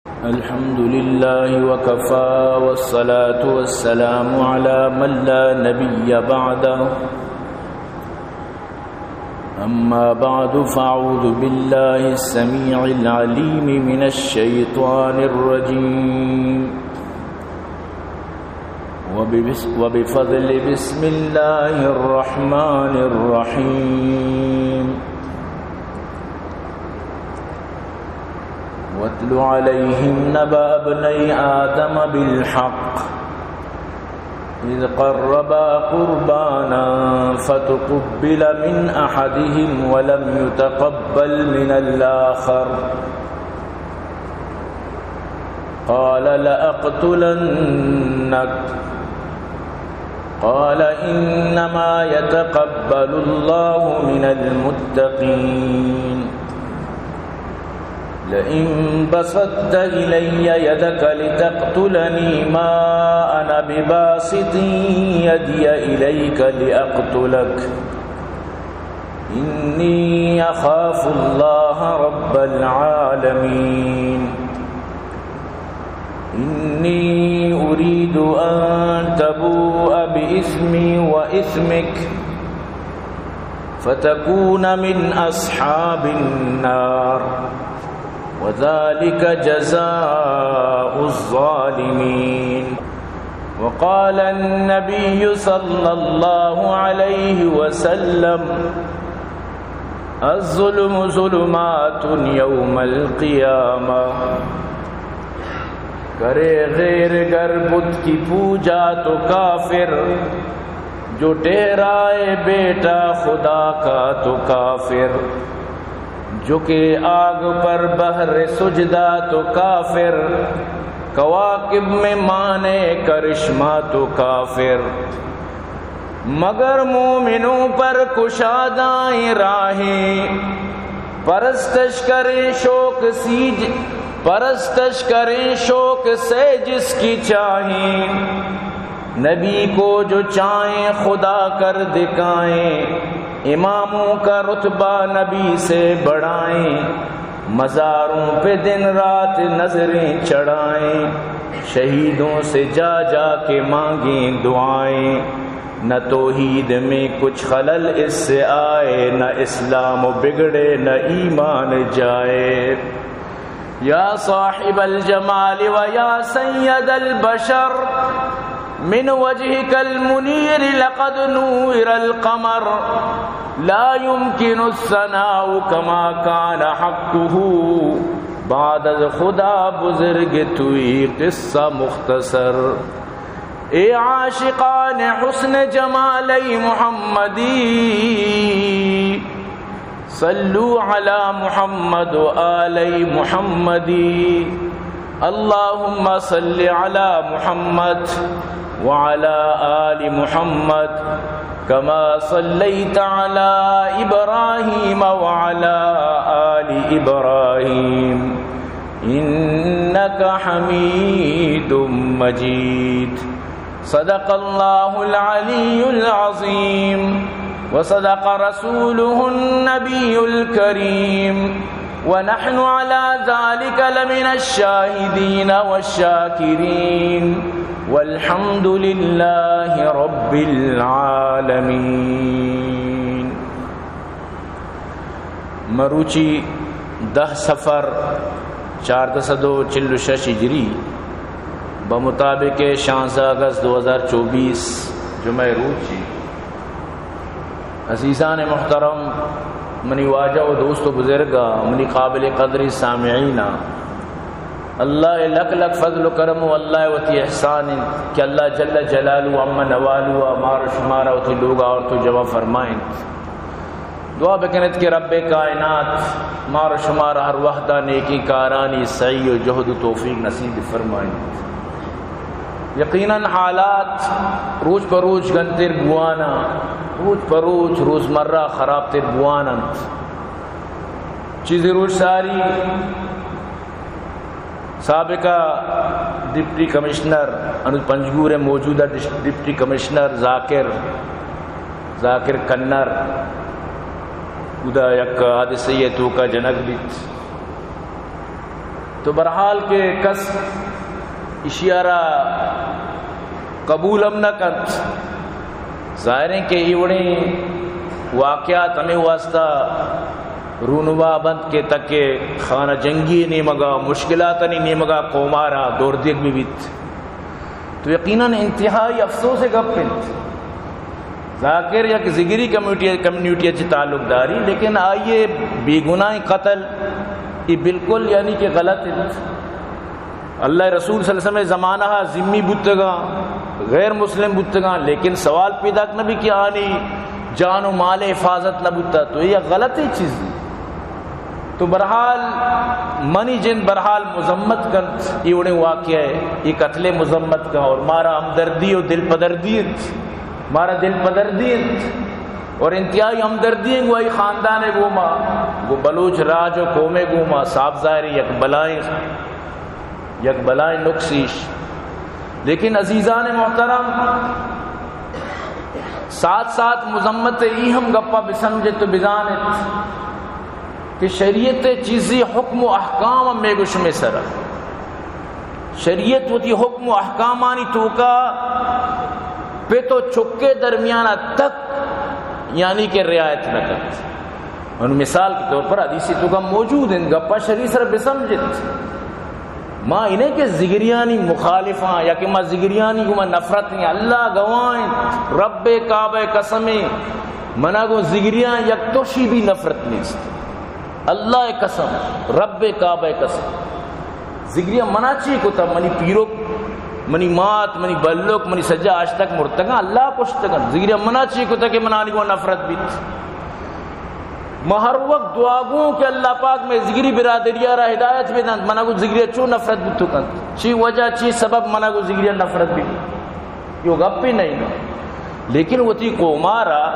الحمد لله وكفى، والصلاة والسلام على من لا نبي بعده. أما بعد، فأعوذ بالله السميع العليم من الشيطان الرجيم. وببس-، وبفضل بسم الله الرحمن الرحيم. واتل عليهم نبأ ابني آدم بالحق إذ قربا قربانا فتقبل من أحدهم ولم يتقبل من الآخر قال لأقتلنك قال إنما يتقبل الله من المتقين. لئن بسطت إلي يدك لتقتلني ما أنا بباسط يدي إليك لأقتلك إني أخاف الله رب العالمين. إني أريد أن تبوء بإثمي وإثمك فتكون من أصحاب النار وذلك جزاء الظالمين. وقال النبي صلى الله عليه وسلم: الظلم ظلمات يوم القيامة. کرے غیر گر بت کی پوجا تو کافر، جو ٹھہرائے بیٹا خدا کا تو کافر، جھکے آگ پر بہر سجدہ تو کافر، کواکب میں مانے کرشمہ تو کافر۔ مگر مومنوں پر کشادائیں راہیں، پرستش کریں شوق سیج، پرستش کریں شوق سے جس کی چاہیں۔ نبی کو جو چاہیں خدا کر دکھائیں، اماموں کا رتبہ نبی سے بڑھائیں۔ مزاروں پہ دن رات نظریں چڑھائیں، شہیدوں سے جا جا کے مانگیں دعائیں۔ نہ توحید میں کچھ خلل اس سے آئے، نہ اسلام بگڑے، نہ ایمان جائے۔ يا صاحب الجمال ويا سيد البشر، من وجهك المنير لقد نور القمر، لا يمكن الثناء كما كان حقه، بعد از خدا بزرگ توئی قصہ مختصر۔ اے عاشقان حسن جمال محمدی، صلوا على محمد وآل محمد۔ اللهم صل على محمد وعلى آل محمد كما صليت على إبراهيم وعلى آل إبراهيم إنك حميد مجيد. صدق الله العلي العظيم وصدق رسوله النبي الكريم ونحن على ذلك لمن الشاهدين والشاكرين والحمد لله رب العالمين. مروچی دہ صفر چاردہ سد و چل و شش ہجری، بمطابق شانزدہ اگست دو ہزار چوبیس، جمعہ روچی، عزیزان محترم، منی واجہ و دوست و بزرگاں، منی قابل قدری سامعیناں، اللہ لک لک فضل و کرم و اللہ وتی احسان انت کہ اللہ جل جلالہ عم نوالہ مار و شمارا وتی لوگا آورت و جمع فرمائنت۔ دعا بکنت کہ رب کائنات مار و شمارا ہر وہدا نیکی کارانی سعی و جہد و توفیق نصیب فرمائنت۔ یقیناً حالات روچ پہ روچ گنتر بواناں، روچ پہ روچ روزمرہ خرابتر بواننت۔ چیزے روچ ساری سابقہ ڈپٹی کمشنر، انو پنجگور ء موجودہ ڈش-، ڈپٹی کمشنر ذاکر، ذاکر کنر، اودا یک حادثہ ء توکا جنگ بیت۔ تو بہرحال کہ کس اشی ءَ را قبول ہم نہ کنت۔ ظاہر ایں کہ اے وڑیں واقعات ہمے واسطہ رونما بنت کہ تاکہ خانہ جنگی نیمگا، مشکلاتانی نیمگا قوم ءَ را دور دیگ بہ بیت۔ تو یقیناً انتہائی افسوس ءِ گپ انت۔ ذاکر یک ذگری کمیونٹی، کمیونٹی ءَ چہ تعلق داری، لیکن آئی ءِ بے گناہیں قتل، اے بالکل یعنی کہ غلط انت۔ اللہ ءِ رسول صلی اللہ علیہ وسلم ءِ زمانہ ءَ ذمی بوتگاں، غیر مسلم بوتگاں، لیکن سوال پیداک نہ بی کہ آنی جان و مال ءِ حفاظت نہ بوتا، تو اے یک غلطیں چیزے۔ تو بہرحال منی جند بہرحال مذمت کنت، اے وڑیں واقعہ ءَ، اے قتل ءَ مذمت کن اور مارا ہمدردی و دل پدردی انت، مارا دل پدردی انت اور انتہائی ہمدردی انت گوں آئی خاندان ءِ گوما، گوں بلوچ راج و قوم ءِ گوما۔ صاف ظاہر ایں یک بلائیں، یک بلائیں نقص ایش۔ لیکن عزیزان محترم، ساتھ ساتھ مذمت ءِ اے ہم گپا بسمجھت و بزانت کہ شریعت ءِ چیزی حکم و احکام ہم مئے گوشمے سرا۔ شریعت وتی حکم و احکامانی توکا پت و چکے درمیانا تک یعنی کہ رعایت نہ کنت۔ انوں مثال کے طور پر حدیث ءِ توکا موجود انت، گپا شری سرا بسمجھت۔ ما اے نہ کہ ذگریانی مخالفاں یا کہ ما ذگریانی گوما نفرت ایں، اللہ گواہ انت، رب کعبہ ءِ قسم ایں، منا گوں ذگریاں یک تشی بھی نفرت نیست۔ اللہ ءِ قسم، رب کعبہ ءِ قسم۔ ذگریاں منا چی کتا؟ منی پیرک، منی مات، منی بلک، منی سجا آشتک مرتگاں، اللہ کشتگاں۔ ذگریاں منا چی کتا کہ منا آنی گوں نفرت بیت؟ ما ہر وقت دعا گوں کہ اللہ پاک مئے ذگری برادری ءَ را ہدایت بدنت۔ منا گوں ذگری ءَ چو نفرت بوت کنت؟ چی وجہ، چی سبب منا گوں ذگری ءَ نفرت بیت؟ اے گپے نہ انت۔ لیکن وتی قوم ءَ را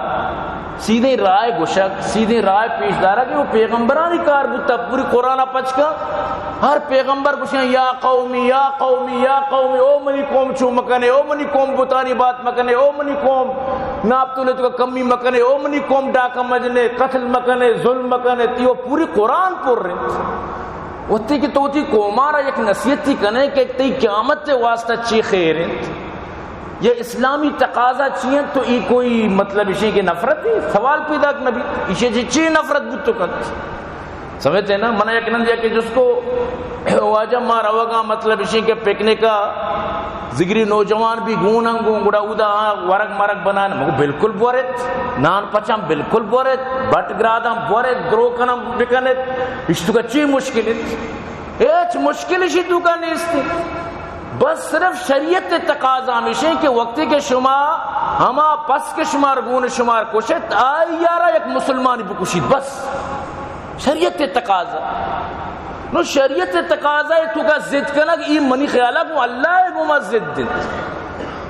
سیدھیں راہ گوشگ، سیدھیں راہ پیش دارگ، اے پیغمبرانی کار بوتا۔ پوری قرآن ءَ پچ کن، ہر پیغمبر گوشاں، یا قومی، یا قومی، یا قومی، او منی قوم چو مکنے، او منی قوم بتانی بات مکنے، او منی قوم ناپ تولے تو کمی مکنے، او منی قوم ڈاکہ مجنے، قتل مکنے، ظلم مکنے۔ تئی پوری قرآن پر انت۔ وتی کہ تو وتی قوم ءَ را یک نصیحتی کنے کہ تئی قیامت ءِ واسطہ چی خیر انت، یا اسلامی تقاضا چی انت، تو اے کوئی مطلب ایشی کہ نفرت ایں، سوال پیداک نہ بیت۔ ایشی چی، چی نفرت بوت کنت؟ سمجھتے ہیں نا؟ من یک نندے کہ جس کو واجہ ما روگاں، مطلب ایشی کہ پکنک ءَ ذگری نوجوان بھی گون انت، گون گڑا اودا آ ورگ مرگ بنان، مگو بالکل بورت، نان پچاں بالکل بورت، بٹ گراداں بورت، درو کناں بکنت، اشتو کا چی مشکل انت؟ ہچ مشکل ایشی توکا نیست۔ بس صرف شریعت ءِ تقاضا ہمیش انت کہ وقتی کہ شما ہما پس کہ شمار گون شمار کشت، آئی ءَ را یک مسلمانی بکشیت، بس۔ شریعت ءِ تقاضا۔ نو شریعت ءِ تقاضا ءِ توکا ضد کنگ، اے منی خیال ءَ گوں اللہ ءِ گوما ضد انت۔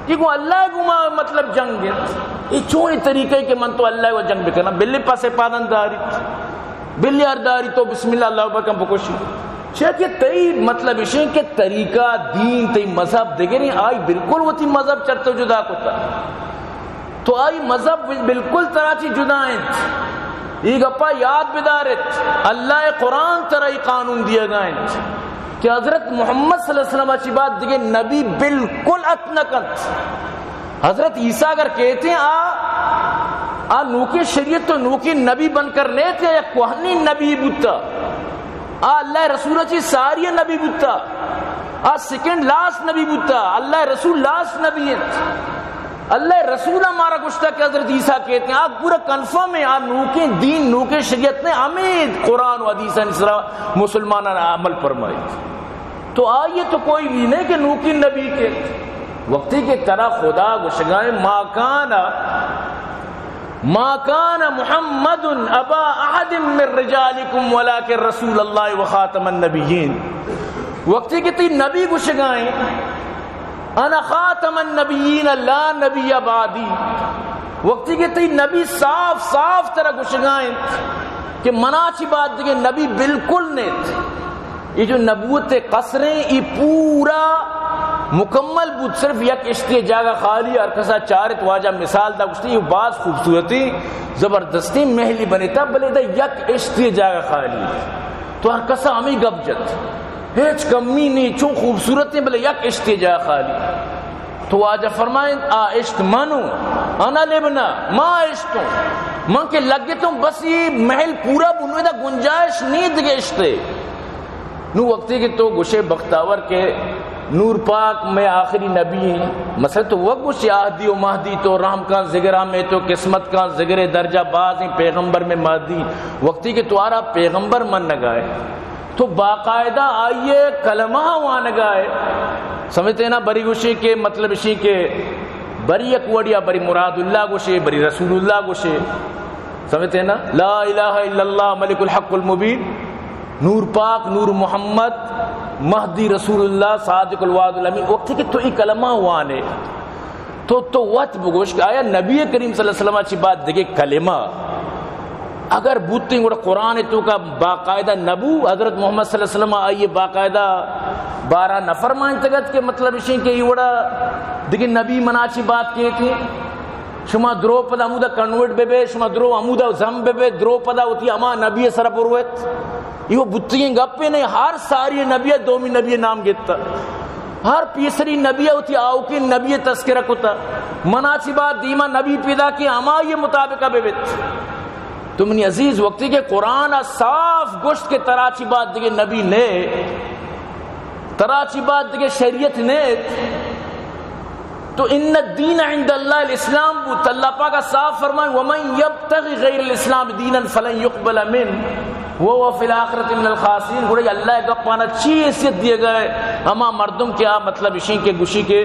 اے گوں اللہ ءِ گوما مطلب جنگ انت۔ اے چونیں طریقہ اے کہ من تو اللہ ءِ گوما جنگ بکناں؟ بلے پس ءِ پاداں داریت۔ بلے ہر داری تو بسم اللہ اللہ اکبر کن بکشی۔ چیا کہ تئی مطلب ایش انت کہ طریقہ، دین، تئی مذہب دگریں، آئی بالکل وتی مذہب چہ تو جدا کتا۔ تو آئی مذہب بالکل ترا چی جدا انت۔ اے گپا یاد بدارت، اللہ ءِ قرآن ترا اے قانون دیگا انت کہ حضرت محمد صلی اللہ علیہ وسلم ءَ چی بعد دگہ نبی بالکل ات نہ کنت۔ حضرت عیسیٰ اگر کیت ایں، آ، آ نوکیں شریعت و نوکیں نبی بن کر نیت ایں، یا کوہنیں نبی بوتا۔ آ اللہ ءِ رسول ءَ چی ساری نبی بوتا۔ آ سیکنڈ لاسٹ نبی بوتا۔ اللہ ءِ رسول لاسٹ نبی انت۔ اللہ ءِ رسول ءَ مارا گوشتا کہ حضرت عیسیٰ کیت ایں، آ پورا کنفرم ایں، آ نوکیں دین، نوکیں شریعت نہ ایں، ہمے قرآن و حدیثانی سرا مسلمانان عمل فرمائیت۔ تو آئی ءَ تو کوئی بھی نہ ایں کہ نوکیں نبی کیت۔ وقتی کہ ترا خدا گوشگا ایں، ما کان، ما کان محمد ابا احد من رجالکم ولکن رسول اللہ و خاتم النبیین۔ وقتی کہ تئی نبی گوشگا ایں، انا خاتم النبیین لا نبی بعدی۔ وقتی کہ تئی نبی صاف صاف ترا گوشگا انت کہ منا چی بعد دگہ نبی بالکل نیت۔ اے جو نبوت ءِ قصر ایں، اے پورا مکمل بوت، صرف یک اشتی جاگہ خالی، ہر کسا چارت، واجہ مثال دا گوشتی، اے باز خوبصورتیں، زبردستیں محلی بنتا، بلے دا یک اشتی جاگہ خالی۔ تو ہر کسا ہمے گپ جت۔ ہچ کمی نہیں، چون خوبصورت ہیں، بلے یک اشتے جا خالی۔ تو واجہ فرمائیں، آ اشت منو، انا لبنا، ما اشتوں۔ من کہ لگتوں، بس یہ محل پورا بنو، دا گنجائش نہیں دگہ اشتے۔ نو وقتی کہ تو گوشے بختاور کہ نور پاک میں آخری نبی ہیں، مثلا تو وہ گوشے آہدی و مہدی، تو رحم کان ذگرا میں، تو قسمت کان ذگرے درجہ باز ہیں، پیغمبر میں مہدی۔ وقتی کہ تو آرا پیغمبر من نگائے، تو باقاعدہ آئیے کلمہ وانگائے۔ سمجھتے نا؟ بری گوشے کہ مطلب اشی کہ بری یک وڑیا، بری مراد اللہ گوشے، بری رسول اللہ گوشے۔ سمجھتے نا؟ لا الہ الا اللہ ملک الحق المبین، نور پاک، نور محمد، مہدی رسول اللہ، صادق الوعد الامین۔ وقتی کہ تو ای کلمہ وانے، تو، تو وت بگوش کہ آیا نبی کریم صلی اللہ علیہ وسلم چی بعد دگہ کلمہ اگر بوتیں، گڑا قرآن تو کا باقاعدہ نبو، حضرت محمد صلی اللہ علیہ وسلم آئیے باقاعدہ بارہ نفر مانتگت کہ مطلب اشیں کہ یہ وڑا دگہ نبی منا چی بات کیت۔ شما درو پدا ہمودا کنورٹ بے بے، شما درو ہمودا زم بے بے، درو پدا وتی ہما نبی سر بروت۔ یہ بوتگیں گپے نہیں، ہر ساری نبی دومی نبی نام گیتا، ہر پیسری نبی وتی آؤکیں نبی تذکرہ کتا۔ منا چی بعد دیما نبی پیدا کہ ہما یہ مطابقہ بے بیت۔ تو منی عزیز، وقتی کہ قرآن صاف گوشت کہ ترا چی بعد دگہ نبی نے، ترا چی بعد دگہ شریعت نے، تو ان الدین عند اللہ الاسلام بوت۔ اللہ پاک صاف فرمائے، ومن یبتغ غیر الاسلام دینا فلن یقبل منه وهو فی الاخرۃ من الخاسرین۔ گڑا اللہ گپانا چی حیثیت دیے گئے؟ ہما مردم کہ آ مطلب اشیں کہ گوشی کہ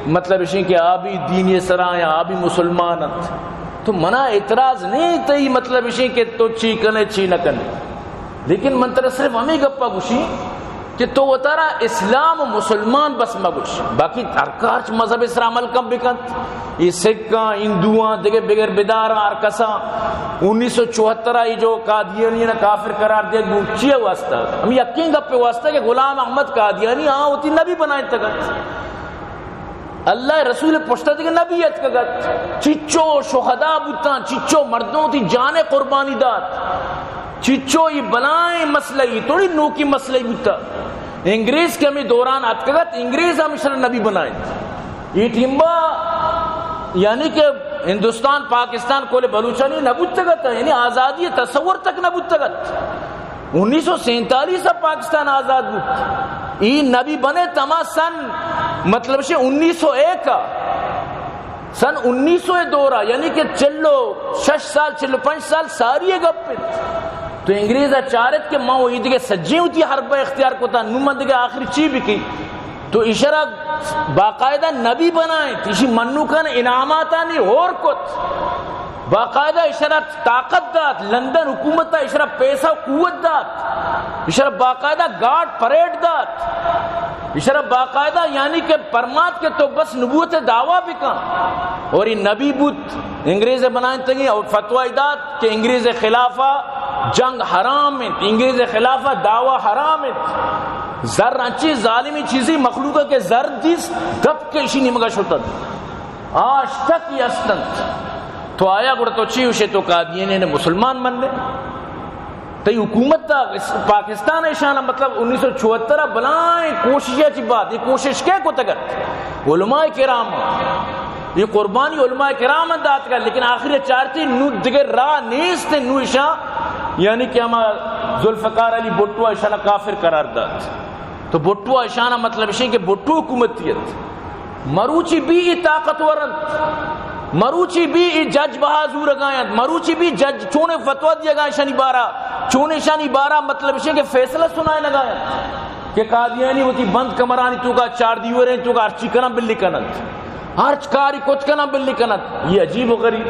مطلب اشیں کہ آ بھی دینی سرا یا آ بھی مسلمان انت۔ تو منا اعتراض نہیں تئی، مطلب اشیں کہ تو چی کنے چی نہ کنے، لیکن من ترا صرف ہمیں گپا گوشی کہ تو وتارا اسلام و مسلمان بس مگوش، باقی ہر کارچ مذہب سرا عمل کم بکنت۔ یہ سکھاں، ہندوآں، دگہ بگر بداراں، ہر کساں انیس سو چوہتر آئی جو قادیانی نا کافر قرار دیا گو چیئے واسطہ؟ ہم یقین گپے واسطہ کہ غلام احمد قادیانی آ ہوتی نبی بنائیں تگت۔ اللہ رسول پشتا دگہ نبی اتکگت۔ چچو شہدا بوتاں، چچو مردوں تی جان قربانی دات۔ چچو یہ بلائیں مسئلہ، یہ توڑی نوکی مسئلہ بوتا۔ انگریز کے ہمیں دوران اتکگت، انگریز ہم اشرا نبی بنائیں۔ یہ ٹیمبا یعنی کہ ہندوستان، پاکستان کول بلوچانی نبوتگت، یعنی آزادی تصور تک نبوتگت۔ انیس سو سینتالیس ء پاکستان آزاد بوت۔ ای نبی بنے تما سن، مطلب شے انیس سو ایک ء، سن انیس سو ء دورا، یعنی کہ چل و شش سال، چل و پنچ سال ساری ء گپ انت۔ تو انگریز ء چارت کہ ما و ایدگہ سجیں وتی حربہ اختیار کتا، نو من دگہ آخری چی بکی؟ تو اشرا باقاعدہ نبی بنائیں، ایشی منوکان انعاماتانی ہور کت، باقاعدہ اشرا طاقت دات، لندن حکومت اشرا پیسہ و قوت دات، اشرا باقاعدہ گارڈ پریڈ دات، اشرا باقاعدہ یعنی کہ پرمات کہ تو بس نبوت دعویٰ بکن۔ اور یہ نبی بوت، انگریز بنائیں تگی اور فتوی دات کہ انگریز خلافہ جنگ حرام انت، انگریز خلافہ دعویٰ حرام انت۔ زر انچی ظالمی چیزی مخلوق کہ زر دیست دپ کے اشی نیمگا شتت۔ آج تک یہ استنت۔ تو آیا گڑا تو چی ہوشے تو قادیانی نے مسلمان من نے؟ تئی حکومت تا اس پاکستان اشانا مطلب انیس سو چوہتر بلائیں کوشش چی بات، یہ کوشش کے کو تگت؟ علماء کرام، یہ قربانی علماء کرام دات کا، لیکن آخر چارتی نو دگہ راہ نیست، نو اشاں یعنی کہ ہما ذوالفقار علی بھٹو اشانا کافر قرار دات۔ تو بھٹو اشانا مطلب اشیں کہ بھٹو حکومت تیت۔ مروچی بھی ای طاقتور انت، مروچی بھی ای جج بہا زورگا انت، مروچی بھی جج چونے فتویٰ دیگا اشانی بارا، چونے اشانی بارا مطلب اشیں کہ فیصلہ سنائے نگا انت کہ قادیانی وتی بند کمرانی توکا چار دیوریں توکا ہرچی کنن بلی کننت، ہرچ کاری کت کنن بلی کننت۔ یہ عجیب و غریب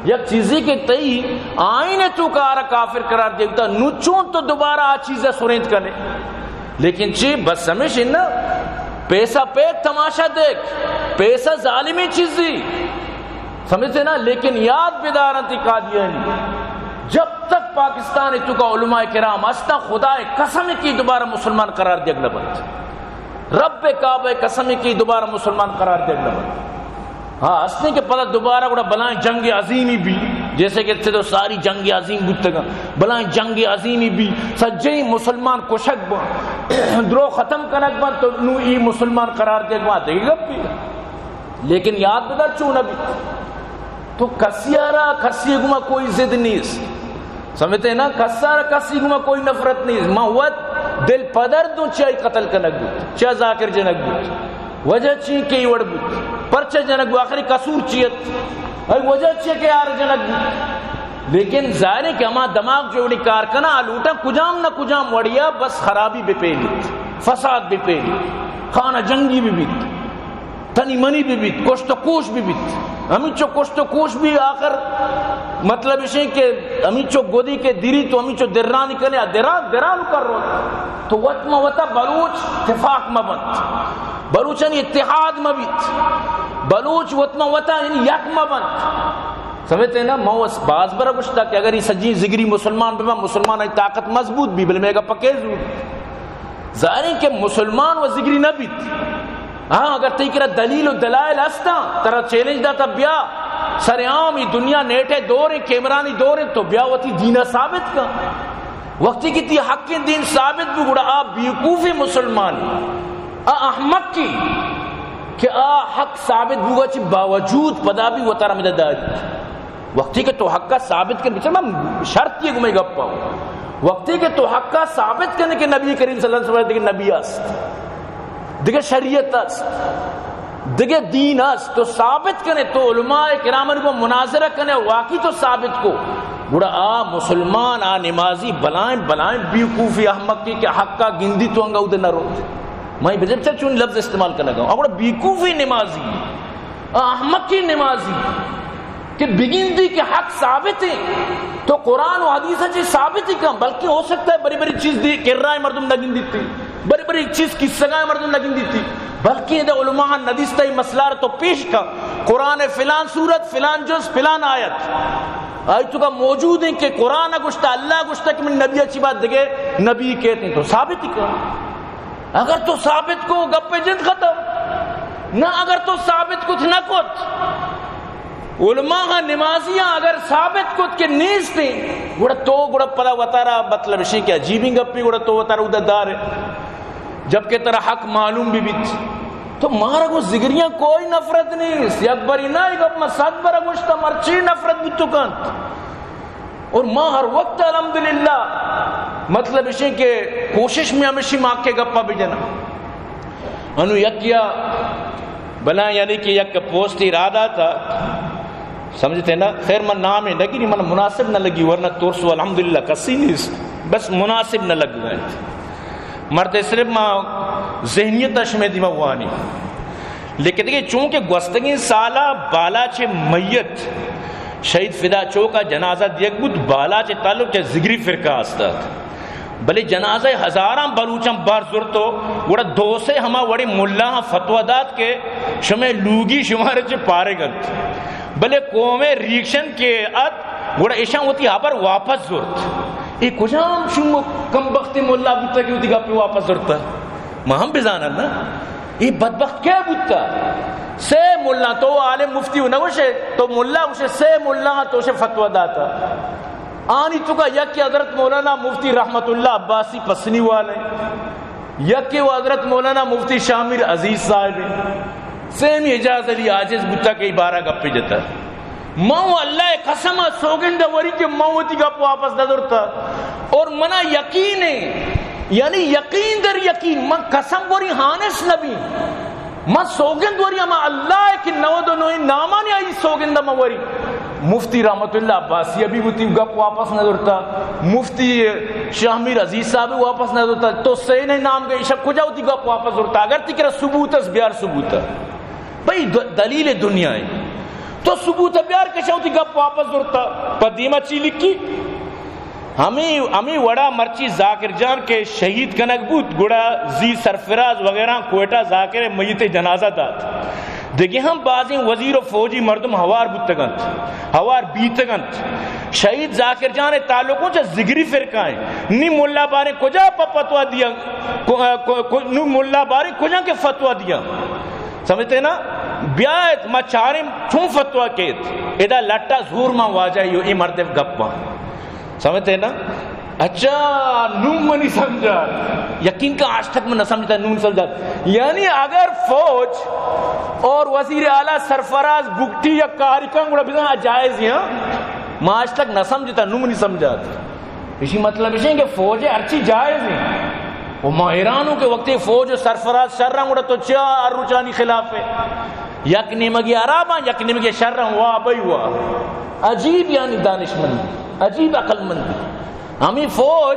یک چیزی کہ تئی آئین توکا آرا کافر قرار دیگتا، نو چون تو دوبارہ آ چیزا سرینت کنے؟ لیکن چی؟ بس ہمیش نا، پیسہ پیک تماشا دیکھ، پیسہ ظالمی چیزی، سمجھتے نا؟ لیکن یاد بدارن تی قادیانی، جب تک پاکستان توکا علماء کرام ہستاں، خدا قسم کی دوبارہ مسلمان قرار دیگ نہ بنت، رب کعبہ قسم کی دوبارہ مسلمان قرار دیگ نہ بنت۔ ہاں، ہستیں کہ پدا دوبارہ گڑا بلائیں جنگ عظیمی بھی، جیسے کہ چہ تو ساری جنگ عظیم بوتگا، بلائیں جنگ عظیمی بھی، سجیں مسلمان کشگ بن، درو ختم کنگ بنت تو نو ای مسلمان قرار دیگ ما دگہ گپی۔ لیکن یاد بدار چون ابھی تو کسی آرا کسی گما کوئی ضد نیست، سمجھتے ہیں نا؟ کسارا کسی گما کوئی نفرت نیست۔ ما وت دل پدر دوں چیا قتل کنگ بوت، چیا ذاکر جنگ بوت، وجہ چی کئی وڑ بوت، پرچہ جنگ بوت، آخری قصور چیت، اے وجہ چی کہ یار جنگ بوت۔ لیکن ظاہر ہے کہ ہما دماغ جو وڑی کار کنا آ لوٹا کجام نہ کجام وڑیا بس خرابی بہ پیلیت، فساد بہ پیلیت، خانہ جنگی بہ بیت، تنی منی بہ بیت، کشت و کوش بہ بیت۔ ہمینچو کشت و کوش بھی آخر مطلب اشیں کہ ہمینچو گودی کے دری تو ہمینچو درانی کنے، آ دران، دران کر رو۔ تو وت ما وتا بلوچ تفاق مہ بنت، بلوچانی اتحاد مہ بیت، بلوچ وت ما وتا یعنی یک مہ بنت۔ سمجھتے ہیں نا؟ ما وس باز برا گشتا کہ اگر یہ سجی زگری مسلمان بہ، مسلمان ای طاقت مضبوط بھی، بلے میگا پکے زور ظاہر ہے کہ مسلمان و ذگری نہ بیت۔ ہاں، اگر تئی کرا دلیل و دلائل ہستاں، ترا چیلنج داتا بیا، سر عام ای دنیا نیٹے دور ہیں، کیمرانی دور ہیں، تو بیا وتی دینا ثابت کن۔ وقتی کہ تی حق دین ثابت بو، گڑا آ بیوقوفی مسلمان، آ احمقی کہ آ حق ثابت بوگا چی باوجود پدا بھی وتارا مدد داری۔ وقتی کہ تو حقا ثابت کن، بچار من شرط یہ گمے گپا ہوں۔ وقتی کہ تو حقا ثابت کن کہ نبی کریم صلی اللہ علیہ وسلم دگہ نبی است، دگہ شریعت است، دگہ دین است، تو ثابت کنے، تو علماء کرام کو مناظرہ کنے، واقعی تو ثابت کو، گڑا آ مسلمان، آ نمازی بلائیں، بلائیں بیوقوفی احمقی کہ حقا گندی تو انگا اود نہ رو۔ میں بجب چا چون لفظ استعمال کرنا گا، گڑا بیوقوفی نمازی، آ احمقی نمازی۔ کہ بگندی کہ حق ثابت ہے، تو قرآن و حدیث چی ثابت ہی کن، بلکہ ہو سکتا ہے بری بری چیز دی کرائے مردم نہ گندیتی، بری بری چیز قصہ گائے مردم نہ گندیتی، بلکہ ادا علماء ندیستا یہ مسئلہ را تو پیش کن، قرآن فلان سورت، فلان جز، فلان آیت، آئی تو کا موجود ہیں کہ قرآن گشتا، اللہ گشتا کہ من نبی اچھی بات دگے نبی کہتے ہیں، تو ثابت ہی کن۔ اگر تو ثابت کو، گپ جند ختم۔ نہ، اگر تو ثابت کت نہ کت، علماء ہاں نمازیاں اگر ثابت کت کہ نیست ہیں، گڑا تو گڑا پدا وتارا مطلب شی کہ عجیبیں گپی، گڑا تو وتارا ادا دار ہے۔ جبکہ ترا حق معلوم بھی بیت۔ تو مارا گو ذگریاں کوئی نفرت نیست۔ یک بری نہ، یہ گپ میں صد برا گوشتا، مرچی نفرت بیت تو کنت۔ اور ما ہر وقت الحمدللہ مطلب اشیں کہ کوشش میں ہمیشی ما کے گپا بجنا۔ انو یکیا بنا یعنی کہ یک پوسٹی را داتا، سمجھتے نا؟ خیر من نام نہ گری، من مناسب نہ لگی، ورنہ ترس و الحمدللہ کسی نیست، بس مناسب نہ لگ گئے۔ مرد صرف ما ذہنیت شمے دیما وانی۔ لیکن دیگہ چونکہ گوستگیں سالا بالاچ میت شہید فدا چوک ء جنازہ دیگ بوت، بالاچ تعلق چہ ذگری فرقہ است ات، بلے جنازہ ہزاراں بلوچاں بار زرت و گڑا دو سے ہما وڑیں ملاہاں فتویٰ دات کہ شمے لوگی شمارے چہ پارگ انت، بلے قوم ریکشن کہ ات گڑا ایشاں وتی ہبر واپس زرت۔ اے کجام شوم کم بخت ملا بوتا کہ وتی گپ واپس زرتا؟ ما ہم بزانن نا، اے بدبخت کئے بوتا؟ سے ملا، تو عالم مفتی نہ گوشے، تو ملا گوشے، سے ملا تو شے فتویٰ داتا۔ آنی تو کا یک حضرت مولانا مفتی رحمت اللہ عباسی پسنی والے، یکے و حضرت مولانا مفتی شاہ میر عزیز صاحب ہیں، سیمی اعجاز علی عاجز بوتا کہ بارہ گپے جتا۔ من و اللہ قسم سوگند وری کہ من وتی گپ واپس نہ درتا، اور منا یقین ہے، یعنی یقین در یقین، من قسم وری ہانس نبی، من سوگند وری ہما اللہ کہ نود و نو نامانی آئی سوگند من وری۔ مفتی رحمت اللہ عباسی ابھی وتی گپ واپس نہ درتا، مفتی شاہ میر عزیز صاحب واپس نہ درتا، تو سینے نام گئے شک کجا وتی گپ واپس درتا؟ اگر تی کرا ثبوت اس، بیار ثبوت۔ بھئی د-، دلیل دنیا ہے۔ تو ثبوت بیار کہ شاہ وتی گپ واپس درتا۔ پہ دیما چی لکھی؟ ہمیں، ہمیں وڑا مرچی ذاکر جان کہ شہید کنگ بوت، گڑا زی سرفراز وغیرہ کوئٹہ ذاکر میت جنازہ دات۔ دگہ ہم بازیں وزیر و فوجی مردم ہوار بوتگنت، ہوار بیتگنت۔ شہید ذاکر جان تعلقوں چہ ذگری فرقہ ہیں۔ نی ملا باریں کجا پہ فتویٰ دیا؟ کو-، کو-، کو-، نو ملا باریں کجا کہ فتویٰ دیا؟ سمجھتے نا؟ بیایت ما چاریں چون فتویٰ کیت۔ ادا لٹا زور ما واجہ یو ای مرد گپاں۔ سمجھتے نا؟ اچھا، نون منی سمجھا۔ یقین کا آج تک من نہ سمجھتا، نون سمجھا۔ یعنی اگر فوج اور وزیر اعلیٰ سرفراز بگٹی یا کاری کن گڑا بزن جائز ہیں، ہاں؟ ما آج تک نہ سمجھتا، نون منی سمجھا۔ اسی مطلب اسی کہ فوج ہرچی جائز ہیں۔ و ما حیران ہوں کہ وقتی فوج و سرفراز شر ہیں گڑا تو چیا ہر روچانی خلاف ہے؟ یک نیمگی عرباں، یک نیمگی شر ہیں، واہ بھائی واہ۔ عجیب یعنی دانشمندی، عجیب عقل مندی۔ ہمیں فوج،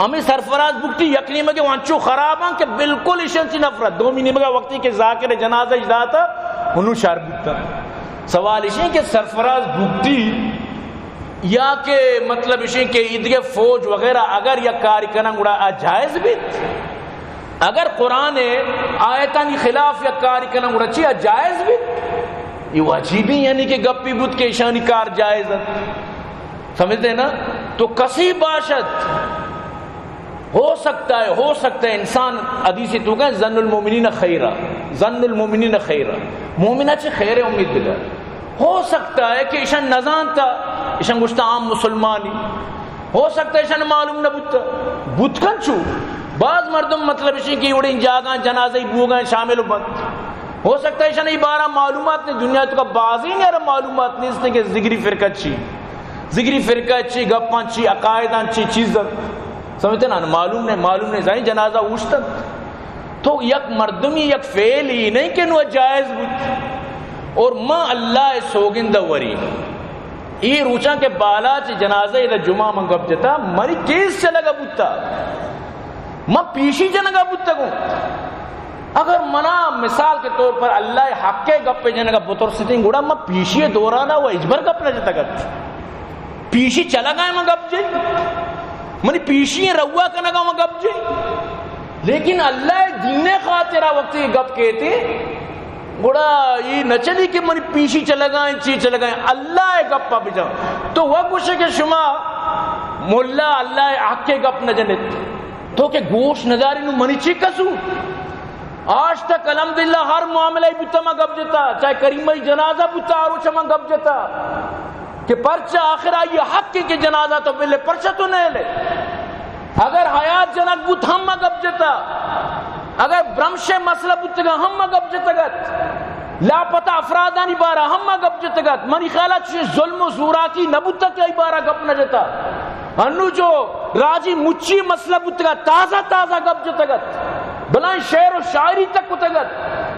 ہمیں سرفراز بگٹی یک نیمگے وانچو خراباں کہ بالکل ایشان چی نفرت۔ دومی نیمگا وقتی کہ ذاکر جنازہ اش داتا، انہوں شر بوتا۔ سوال ایشیں کہ سرفراز بگٹی یا کہ مطلب ایشیں کہ ایدگہ فوج وغیرہ اگر یک کاری کنن گڑا آ جائز بیت؟ اگر قرآن آیتانی خلاف یک کاری کنن گڑا چی آ جائز بیت؟ یہ عجیبی یعنی کہ گپی بوت کہ ایشانی کار جائز ہے۔ سمجھتے ہیں نا؟ تو کسی باشد، ہو سکتا ہے، ہو سکتا ہے انسان حدیث تو کہیں، ظن المؤمنین خیرا، ظن المؤمنین خیرا، مومنہ چہ خیر امید بدار۔ ہو سکتا ہے کہ ایشان نزانتا، ایشان گوشتا عام مسلمانی۔ ہو سکتا ہے ایشان معلوم نہ بوتا۔ بوت کن چو؟ بعض مردم مطلب ایشی کہ وڑیں جاگاں جنازہ بوگاں شامل بنت۔ ہو سکتا ہے ایشان ای بارہ معلومات نے، دنیا تو کا بازی نے معلومات نہیں اس نے کہ ذگری فرقہ چی، ذگری فرقہ چی، گپاں چی، عقائداں چی چیز۔ سمجھتے نا؟ معلوم نہیں، معلوم نہیں، زائیں جنازہ اوشتن۔ تو یک مردمی یک فعل ہی نہیں کہ نو جائز بوت۔ اور ما اللہ سوگند وری، ای روچاں کہ بالاچ جنازہ ادا جمعہ من گپ جتا، منی کیس چلگا بوتا، من پیشی جنگا بوتگوں۔ اگر منا مثال کے طور پر اللہ حق کے گپ جنگا بترستیں، گڑا من پیشی دورانا و اجبر گپ نہ جتگت۔ پیشی چلگا من گپ جئی، منی پیشی روا کنگا من گپ جئی۔ لیکن اللہ دین خاطرا وقتی گپ کہتے، گڑا یہ نہ چلی کہ منی پیشی چلگائیں، چی چلگائیں، اللہ گپ بجان۔ تو وہ گوشے کہ شما ملا اللہ حق کے گپ نہ جنت، تو کہ گوش نداری نو منی چی قصور؟ آج تک الحمدللہ ہر معاملہ بوتا ما گپ جتا، چاہے کریمہ جنازہ بوتا، آ روچ ما گپ جتا کہ پرچہ آخر آئی حق ہے کہ جنازہ تو بلے، پرچہ تو نہ لے۔ اگر حیات جنک بوت ہم ما گپ جتا، اگر برمش مسئلہ بوتگا ہم ما گپ جتگت، لاپتہ افرادانی بارہ ہم ما گپ جتگت۔ منی خیالات چی ظلم و زوراکی نہ بوتا کہ ای بارہ گپ نہ جتا۔ انو جو راجی مچی مسئلہ بوتگا، تازہ تازہ گپ جتگت، بلائیں شعر و شاعری تک کتگت،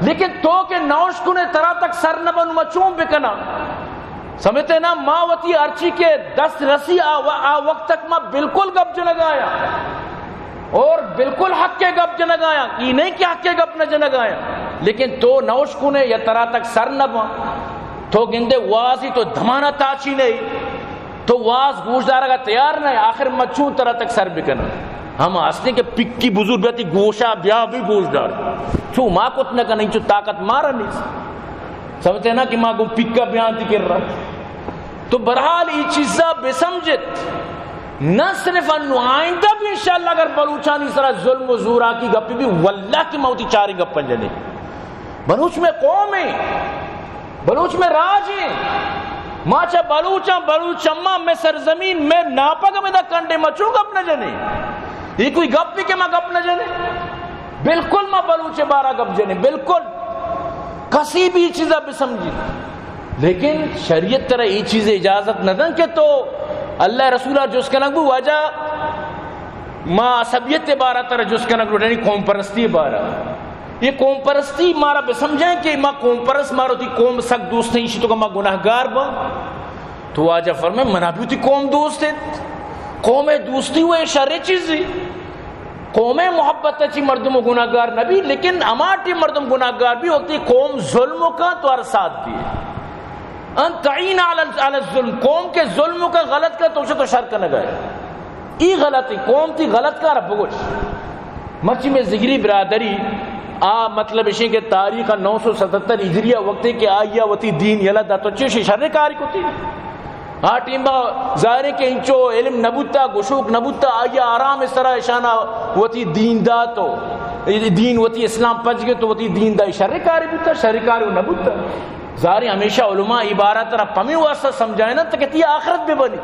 لیکن تو کہ نوش کنے ترا تک سر نہ بنو، ما چون بکنا؟ سمجھتے نا؟ ما وتی ہرچی کہ دست رسی آ، و-، آ وقت تک ما بالکل گپ جنگایا اور بالکل حق کے گپ جنگایا، یہ نہیں کہ حق کے گپ نہ جنگایا، لیکن تو نوش کنے یا ترا تک سر نہ بن، تو گندے وازی تو دمانا تاچی نہیں۔ تو واز گوش دارگا تیار نہ، آخر ما چون ترا تک سر بکناں؟ ہم ہستیں کہ پکی بزرگ بیتی گوشا بیا بھی گوش دار، چو ما کت نہ کنیں، چو طاقت مارا نہیں۔ سمجھتے نا کہ ما گو پکا بیان تی کر رہا۔ تو بہرحال یہ چیزا بسمجھت، نہ صرف انو، آئندہ بھی انشاءاللہ اگر بلوچانی سرا ظلم و زوراکی گپی بھی، واللہ کہ ما وتی چاریں گپن جنے۔ بلوچ میں قوم ہیں، بلوچ میں راج ہیں۔ ما چا بلوچاں، بلوچ اما میں سرزمین میں ناپگ میں دا کنڈے ما چون گپ نہ جنے؟ یہ کوئی گپ بھی کہ ما گپ نہ جنے؟ بالکل ما بلوچ بارہ گپ جنے، بالکل۔ کسی بھی چیزا بسمجھی۔ لیکن شریعت ترا یہ چیز اجازت نہ دن کہ تو اللہ رسولہ جس کنگ بو، واجہ ما عصبیت بارہ ترا جس کنگ بو، یعنی قوم پرستی بارہ۔ یہ قوم پرستی مارا بسمجھائیں کہ ما قوم پرست، مارا تی قوم سک دوست ہیں، اسی تو کہ ما گناہگار با۔ تو واجہ فرمائے، منا بھی تی قوم دوست ہے۔ قوم دوستی وہ شر چیز ہے۔ قوم محبت چی مردم گناہگار نبی، لیکن ہما ٹی مردم گناہگار بھی وقتی قوم ظلم کا تو ہر ساتھ دی۔ ان تعین علی، علی الظلم، قوم کے ظلم کا غلط کا تو اسے تو شر کا نگائے۔ ای غلطی، قوم تی غلط کار بگوش۔ مرچی میں ذگری برادری، آ مطلب اشیں کہ تاریخ نو سو ستہتر ہجریہ وقتے کہ آئیا وتی دین یلہ دا تو چیشی شر کاری کتی؟ آ ٹیمبا ظاہر ہے کہ انچو علم نبوتا، گشوک نبوتا، آئیا آرام سرا اشانا وتی دین داتو، دین وتی اسلام پچ گئے تو وتی دین دا، شر کاری بوتا، شر کاری نبوتا۔ ظاہر ہے ہمیشہ علماء عبارت را پمی واسطہ سمجھائے نا تاکہ تی آخرت بہ بنی۔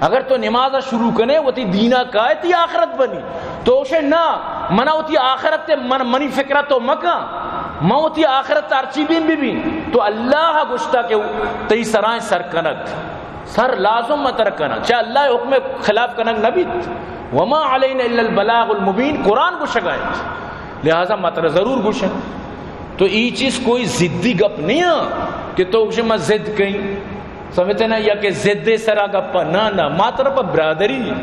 اگر تو نماز شروع کنے، وتی دینا کائے، تی آخرت بنی۔ تو گوشے نا، منا وتی آخرت تے من، منی فکرا تو مکن، من وتی آخرت تے ہرچی بین ببین۔ تو اللہ گوشتا کہ تئی سرائیں سر کنگ، سر لازم متر کنگ، چہ اللہ حکم خلاف کنگ نبیت۔ وما علینا الا البلاغ المبین، قرآن گوشگا انت، لہذا متر ضرور گوشن۔ تو ای چیز کوئی ضدی گپ نہیں کہ تو گوشے من ضد کئیں۔ سمجھتے نا، یا کہ ضد سرا گپا، نہ، نہ، ما ترا پہ برادری،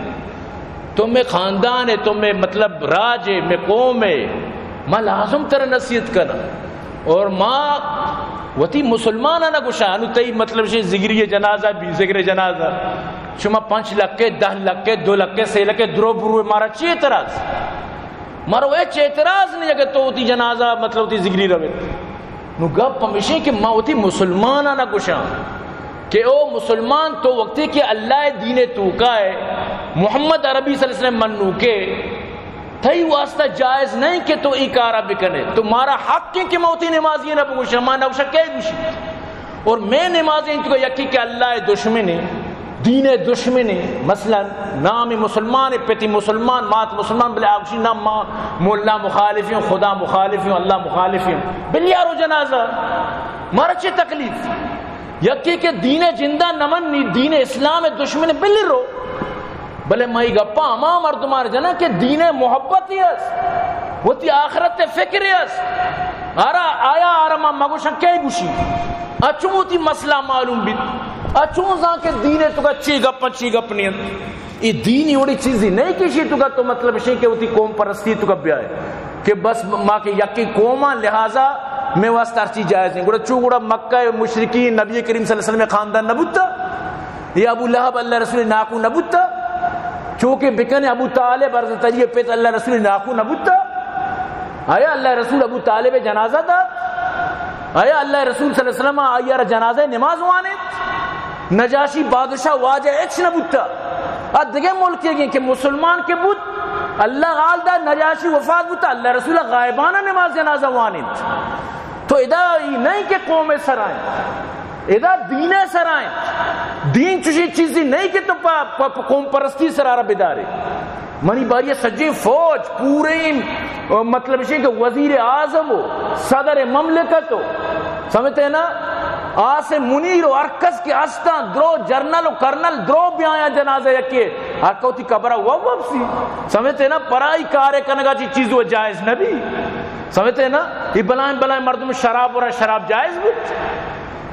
تو میں خاندان ہے، تو میں مطلب راج ہے، میں قوم ہے، ما لازم ترا نصیحت کنا۔ اور ما وتی مسلمان نہ گوشا، انو تئی مطلب شے ذگری جنازہ بھی، ذکر جنازہ، شما پنچ لکھ کے، دہ لکھ کے، دو لکھ کے، سے لکھ کے، درو برو، مارا چی اعتراض؟ مارا ہچ اعتراض نہیں اگر تو وتی جنازہ مطلب وتی ذگری روے۔ نو گپ ہمیشیں کہ ما وتی مسلماناں نہ گوشاں کہ او مسلمان، تو وقتی کہ اللہ ءِ دین ءِ توکا ئے، محمد عربی صلی اللہ علیہ وسلم منوکے، تئی واسطہ جائز نہیں کہ تو ای کارا بکنے۔ تو مارا حق ہے کہ ما وتی نمازی نہ بگوشاں، ما نہ گوشاں کئے گوشی۔ اور میں نمازی انت کہ یکی کہ اللہ ءِ دشمن ہے، دین ءِ دشمن ہے، مثلاً نام مسلمان ہے، پتی مسلمان، مات مسلمان، بلے آ گوشی نہ ما مولا مخالفی ہوں، خدا مخالفی ہوں، اللہ مخالفی ہوں۔ بل یارو جنازہ، مارا چی تکلیف؟ یکی کہ دین ءِ جندا نہ منی، دین اسلام ءِ دشمن، بل رو۔ بلے ما ای گپا ہما مردمان جناں کہ دین ءِ محبت ہی است، وتی آخرت ءِ فکر ہی است۔ آرا آیا آرا ما مگوشاں کئے گوشی؟ اچو وتی مسئلہ معلوم بیت، اچو زان کہ دین ءِ توکا چی گپ چی گپ نہیں انت۔ اے دین ای وڑی چیزی نہیں کہ شی توکا تو مطلب شی کہ وتی قوم پرستی توکا بیائے کہ بس ما کہ یکی قوم آں، لہذا میں واسطہ ہر چیز جائز ہیں۔ گڑا چو گڑا مکہ مشرکین نبی کریم صلی اللہ علیہ وسلم خاندان نہ بوتا؟ یا ابو لہب اللہ رسول ناکو نہ بوتا؟ چو کہ بکنے ابو طالب عرض تری پت اللہ رسول ناکو نہ بوتا؟ آیا اللہ رسول ابو طالب جنازہ دات؟ آیا اللہ رسول صلی اللہ علیہ وسلم آئی را جنازہ نماز وانت؟ نجاشی بادشاہ واجہ اچ نہ بوتا۔ آ دگہ ملک گئے کہ مسلمان کے بوت، اللہ غال دا، نجاشی وفات بوتا، اللہ رسول غائبانہ نماز جنازہ وانت۔ تو ادا ای نہیں کہ قوم سرائیں، ادا دین سرائیں۔ دین چشی چیزی نہیں کہ تو پا، پا، پا قوم پرستی سرا را بدارے۔ منی باری سجیں فوج پوریں، مطلب شی کہ وزیر اعظم ہو، صدر مملکت ہو، سمجھتے نا؟ آس منیر و ہر کس کہ استاں، درو جنرل و کرنل درو بیایاں جنازہ یکے، ہر کوتی قبرہ و وپسی۔ سمجھتے نا؟ پرائی کارے کنگا چی چیز و جائز نبی۔ سمجھتے نا؟ یہ بلائیں بلائیں مردم شراب ورا، شراب جائز بوت؟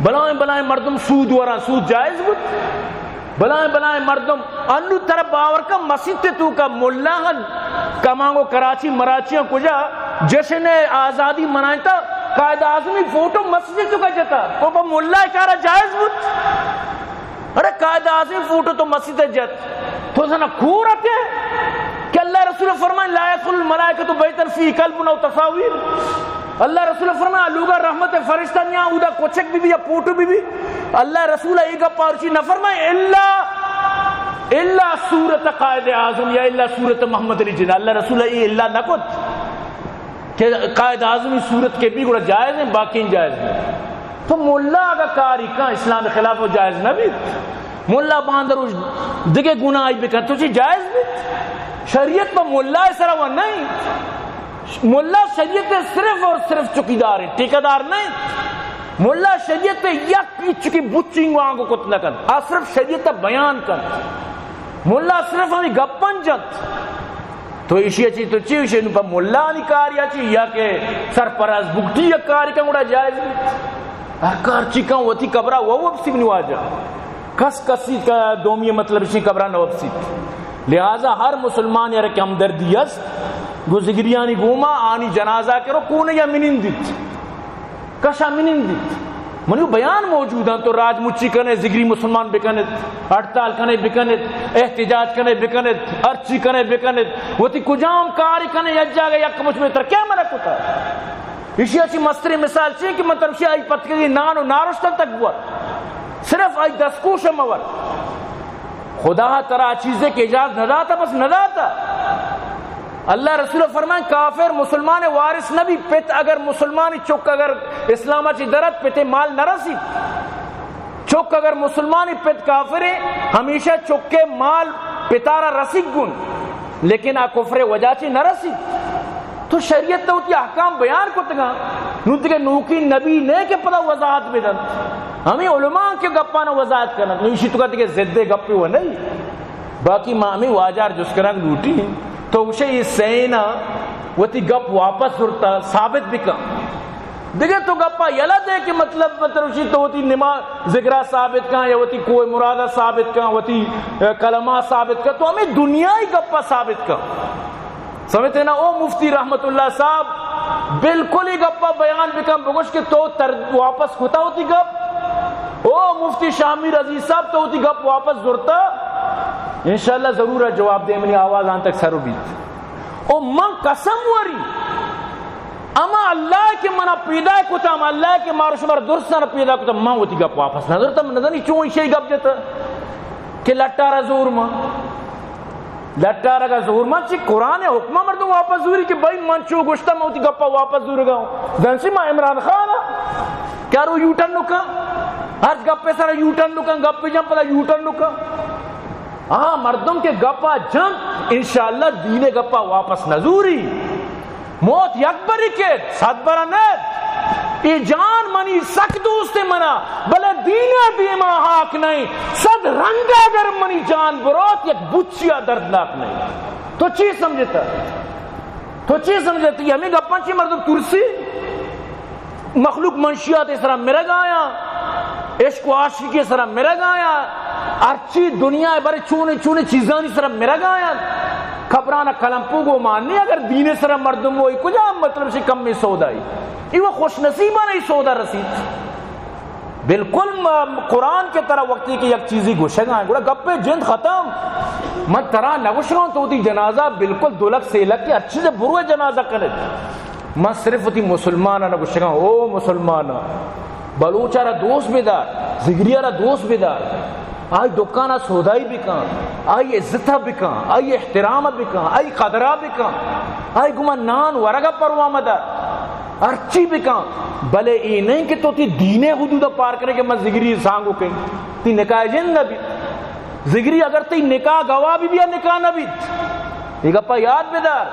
بلائیں بلائیں مردم سود ورا، سود جائز بوت؟ بلائیں بلائیں مردم، انو ترا باور کا مسیت توکا ملا ہن کمانگو کراچی مراچیاں کجا جشن آزادی منائتا، قائد اعظمی فوٹو مسجد توکا جتا، تو پا ملا کارا جائز بوت؟ ارے قائد اعظمی فوٹو تو مسجد جت، تو زنا کور اتے کہ اللہ رسول فرمائے، لا يدخل الملائكة بيتا فيه كلب أو تصاوير۔ اللہ رسول فرمائے، لوگا رحمت فرشتہ نیا، اودا کچک بی بی یا پوٹو بی بی۔ اللہ رسول ای گپ پارچی نہ فرمائے، الا، الا صورت قائد اعظم یا الا صورت محمد علی جناح۔ اللہ رسول ای الا نہ کت کہ قائد اعظم صورت کے بھی گڑا جائز ہیں، باقی جائز ہیں۔ تو ملا اگر کاری کن اسلام خلاف و جائز نہ بیت، ملا باندروش دگہ گناہی بکن، تو چی جائز بیت؟ شریعت پہ ملا سرا و نہیں۔ ملا شریعت صرف اور صرف چوکیدار ہے، ٹھیکیدار نہیں۔ ملا شریعت یک پیچ کی بچینگ وانگو کت نہ کن، آ صرف شریعت بیان کن۔ ملا صرف ہمیں گپن جنت۔ تو ایشی چی تو چی ایشی نو پہ ملا نی کاری چی یا کہ سرپرست بگٹی یک کاری کن گڑا جائز بیت؟ ہر کار چی کن وتی قبرہ و وپسی بنی واجہ۔ کس کسی کا دومی مطلب شی قبرہ نہ وپسی۔ لہذا ہر مسلمان یار کہ ہمدردی است، گزگریانی گوما آنی جنازہ کرو، کون یا منندیت، کشا منندیت۔ منو بیان موجود ہیں، تو راج مچی کنے، ذگری مسلمان بکنت، ہڑتال کنے بکنت، احتجاج کنے بکنت، ہرچی کنے بکنت، وتی کجام کاری کنے، یک جاگہ یک مچ میں تر کیا منع کتا؟ ایشی اچی مستری مثال چی کہ من ترشی آئی پتکگی نان و نارشتن تک بور، صرف آئی دستکوش مور۔ خدا ترا چیزے کہ اجازت نہ داتا، بس نہ داتا۔ اللہ رسول فرمائیں، کافر مسلمان وارث نبی، پت اگر مسلمانی چک اگر اسلام چی درت، پتے مال نہ رسیت۔ چک اگر مسلمانی، پت کافرے، ہمیشہ چکے مال پتارا رسیت گون، لیکن آ کفر وجہ چی نہ رسیت۔ تو شریعت تو وتی احکام بیان کتگاں، نوں دگہ نوکی نبی نہ کہ پدا وضاحت بدنت۔ ہمیں علماء کہ گپانا وضاحت کننت، نوں ایشی تو کہ دگہ ضد گپی و نہیں۔ باقی ما ہمیں واجار جست کنگ لوٹی، تو گوشے یہ سینا وتی گپ واپس زرتا، ثابت بکن۔ دگہ تو گپا یلہ دے کہ مطلب، مطلب شی تو وتی نماز ذکرا ثابت کن یا وتی کوہ مرادا ثابت کن، وتی، اے، کلمہ ثابت کن، تو ہمیں دنیائی گپا ثابت کن۔ سمجھتے نا؟ او مفتی رحمت اللہ صاحب، بالکل یہ گپا بیان بکن، بگوش کہ تو تر-، واپس کتا وتی گپ۔ او مفتی شاہ میر عزیز صاحب، تو وتی گپ واپس زرتا؟ انشاءاللہ ضرور جواب دے، منی آواز آن تک سر بیت۔ او من قسم وری، اما اللہ کہ منا پیدا کتا، اما اللہ کہ مارو شمار درستان پیدا کتا، من وتی گپ واپس نہ زرتا۔ من نزانی چون ایشی گپ جتا کہ لٹارا زور ما، لٹارگا زور ما، چی قرآن حکمہ مردم واپس زوری کہ بھائی من چو گوشتا، من وتی گپا واپس زورگا ہوں۔ زنسی ما عمران خان، کیا رو یوٹرن نکا؟ ہر گپے سر یوٹرن نکا، گپے جن پدا یوٹرن نکا۔ ہاں، مردم کہ گپا جنت، انشاءاللہ دین گپا واپس نزوری۔ موت یک بری کیت، صد برا نیت۔ اے جان منی سک دوست منا، بلے دین دیما ہاک نہیں۔ صد رنگ اگر منی جان بروت، یک بچیا دردناک نہیں۔ تو چی سمجھتا؟ تو چی سمجھتا؟ ہمیں گپاں چی مردم ترسی؟ مخلوق منشیات سرا مرگ آیا، عشق و عاشقی سرا مرگ آیا، ہرچی دنیا برے چونے چونے چیزانی سرا مرگ آیا۔ قبران کلمپو گو مانی، اگر دین سرا مردم وہ کجا مطلب سے کم میں سودائی، یہ وہ خوش نصیبان ہی سودا رسید۔ بالکل ما-، قرآن کے طرح وقتی کہ یک چیزی گوشگا ہیں، گوڑا گپے جند ختم۔ من ترا نگوشگا ہوں تو وتی جنازہ بالکل دو لکھ سے لکھ کے ہر چیز برو جنازہ کرے۔ من صرف وتی مسلماناں گوشگاں، او مسلماناں، بلوچ ء را دوست بدار، زگری ء را دوست بدار، آئی دکان ء سودائی بکن، آئی عزت ء بکن، آئی احترام ء بکن، آئی قدر ء بکن، آئی گما نان ورگ ء پرواہ مدار، ہرچی بکن، بلے اے نہیں کہ تو تی دین ء حدود ء پار کرے کہ من زگری سانگو کہیں، تی نکاح جند نہ بیت۔ زگری اگر تئی نکاح گواہ بی بیا نکاح نہ بیت، اے گپا یاد بدار،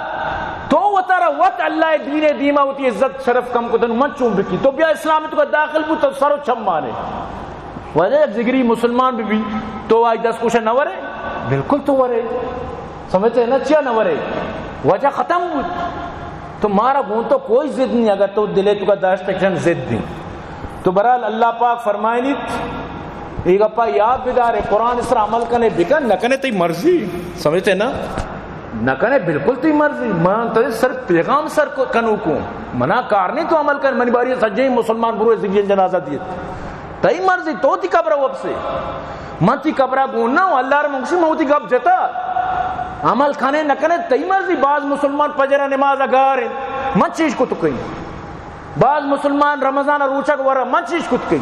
تو وتارا وت اللہ دین دیما وتی عزت شرف کم کتن، من چون بکی؟ تو بیا اسلام تو کا داخل بو تو سر و چمانے۔ وجہ یک زگری مسلمان بی بی تو آئی دست کوشا نہ ورے، بالکل تو ورے۔ سمجھتے ہیں نا؟ چیا نہ ورے؟ وجہ ختم بو۔ تو مارا گون تو کوئی ضد نہیں، اگر تو دلے تو کا داشت کن ضد نہیں۔ تو برحال اللہ پاک فرمائنیت، اے گپا یاد بدارے، قرآن سر عمل کنے بکن، نہ کنے تئی مرضی، سمجھتے نا؟ نہ کنے بالکل تئی مرضی، من تئی سر پیغام سر کنو کو، منا کار نہیں تو عمل کن، منی باری سجے مسلمان برو زگی جنازہ دیت۔ تئی مرضی، تو تی قبر وپسے، من تی قبر گون نہ ہوں، اللہ رحم کشی من تی گپ جتا، عمل کنے نہ کنے تئی مرضی۔ باز مسلمان پجر نماز گار ہیں، من چیز کو تو کہیں۔ بعض مسلمان رمضان روچگ ورا من چیش کت کئی۔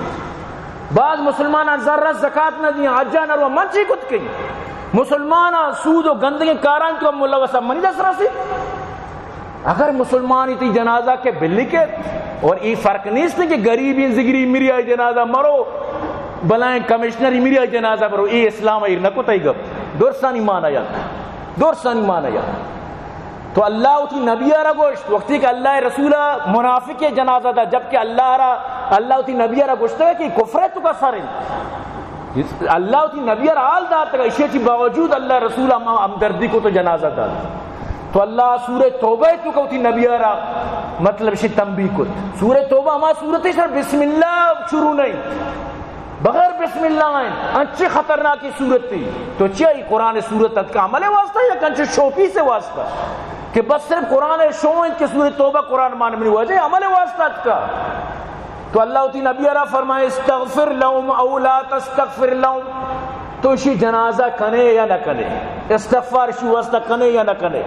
بعض مسلمان زر زکات نہ دیاں، حجا نہ روا من چی کت کئی۔ مسلمان سود و گندگیں کاران تو ملوث منی دست رسی۔ اگر مسلمانی تی جنازہ کے بلی کے، اور ای فرق نیست کہ غریبی زگری میری آئی جنازہ مرو، بلائیں کمشنری میری آئی جنازہ مرو، ای اسلام ایر نہ کتئی گپ۔ درسانی معنی یا، درسانی معنی یا۔ تو اللہ وتی نبی ء را گوشت، وقتی کہ اللہ ء رسول ء منافق ء جنازہ دا، جبکہ اللہ را، اللہ وتی نبی ء را گوشتگ کہ کفر ء تو کا سر انت۔ اللہ وتی نبی ء را حال داتگ، ایشی چی باوجود اللہ رسول ء ہمدردی کو تو جنازہ دات۔ تو اللہ سورہ توبہ ء تو کا وتی نبی ء را مطلب شی تنبیہ کت۔ سورہ توبہ ہما سورت ہے سر بسم اللہ شروع نہیں۔ بغیر بسم اللہ ہیں، انچی خطرناکی صورت تھی۔ تو چیا ای قرآن صورت اتکا عمل واسطہ یا کنچو شوپی سے واسطہ؟ کہ بس صرف قرآن شو ہیں کہ سورہ توبہ قرآن مان منی وجہ عمل واسطہ اتکا۔ تو اللہ وتی نبی را فرمائے، استغفر لهم او لا تستغفر لهم۔ تو شی جنازہ کنے یا نہ کنے، استغفار شی واسطہ کنے یا نہ کنے۔